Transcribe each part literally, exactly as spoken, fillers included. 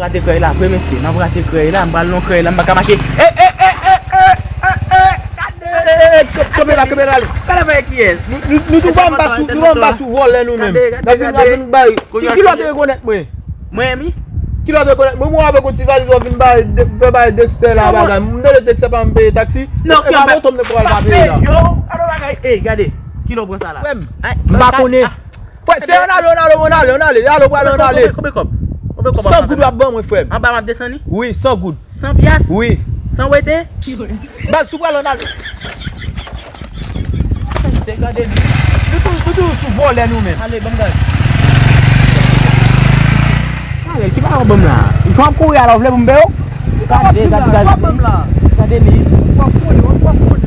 Rate krèy la vre, mesye. N ap rate krèy la, m pral nan krèy la, m pa ka mache. E, e, e, e, e, e, e, gade! Kanpe la, kanpe la, ale. Gade avèk kiyès? Nou, nou, nou tou pa m pa sou, nou pa m pa sou vòlè nou menm. Gade, gade, gade. N ap vin, n ap vin bay. Ki, ki lè w te rekonèt mwen? Mwen, mi? Ki lè w te rekonèt mwen? Mwen avèk yon ti valiz w ap vin bay, de, fè bay Dexter la bagay. M tande Dexter pa m peye taksi. Non, e pa moto m te pral pa peye la. Yo, gade bagay. Ey, gade. Ki lè w pran sa la? Frè m, m pa konnen. Frè, se ann ale, ann ale, ann ale, ann ale. Ale, pral ann ale. Konbyen, konbyen kòb? Konbyen kòb w ap ban mwen? San goud w ap ban mwen, frè m. Anba m ap desann li? Wi, san goud. San pyas? Wi. San wete? Baz, si w pral ann ale. Se gade li. Nou tou, nou tou sou vòlè nou menm. Ale, ban m gaz. Ale, ki pa w ban m la? Jan w ap kouri a la, w vle pou m peye w? Gade, gade, gade li. Gade li. W ap konnen, w ap konnen.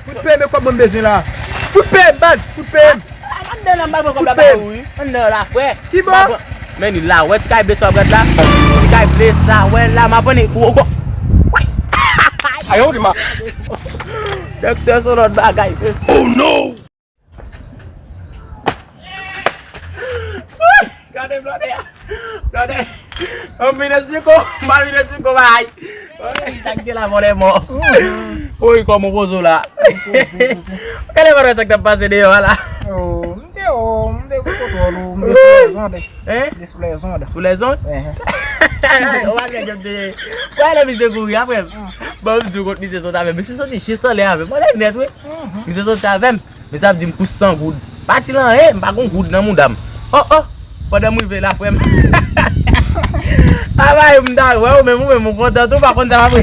Fout peye m e kòb mwen m bezwen la. Fout peye m, baz, fout peye m. Anndan la, m pral pran kòb la ba ou, wi. Anndan la, frè. Ki bò? Men li la, wè ti kay ble sa w ap gad la. Ti kay ble sa, wè la, m ap vin gwo gwo. Ayo, di ma. Dexter se yon lòt bagay. Oh no! Gade blòdè a. Blòdè. An vin esplike w, m pa vin esplike w bagay. Sa k te la vòlè mò. Woy, kòman w poze w la? Gade blòdè sa k t ap pase deyò a la. Oh, m te, oh, m te sou kontwòl ou, m te sou lèzonde. Hein? M te sou lèzonde. Sou lèzonde? Ou pa gen djòb de. Wè lè misye kouri apre m. Bon, m di w kont misye sot avè m. Misye soti jis anlè avè m. Mwen lè nèt wi. Misye soti avè m. Men sa vle di m pou san goud. Pati lan, eh, m pa gon goud nan mouda m. Oh, oh, pandan m rive la, frè m. Abay, m ta wè ou menm, ou menm, ou kontan tou, pa konn sa m ap re.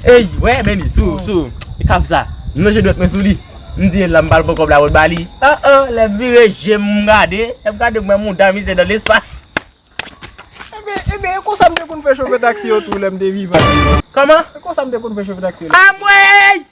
Ey, wè, men li, sou, sou, e kap sa. M lonje dwèt mwen sou li. M di, la, m pral pran kòb la, pou l ba li. Oh, oh, lè m vire je m, m gade, lè m gade, m wè mouda misye nan lespas. Ebyen, ebyen, e konsa m te konn fè chofè taksi yo tou lè m te vivan. Kòman? E konsa m te konn fè chofè taksi yo. Anmwey!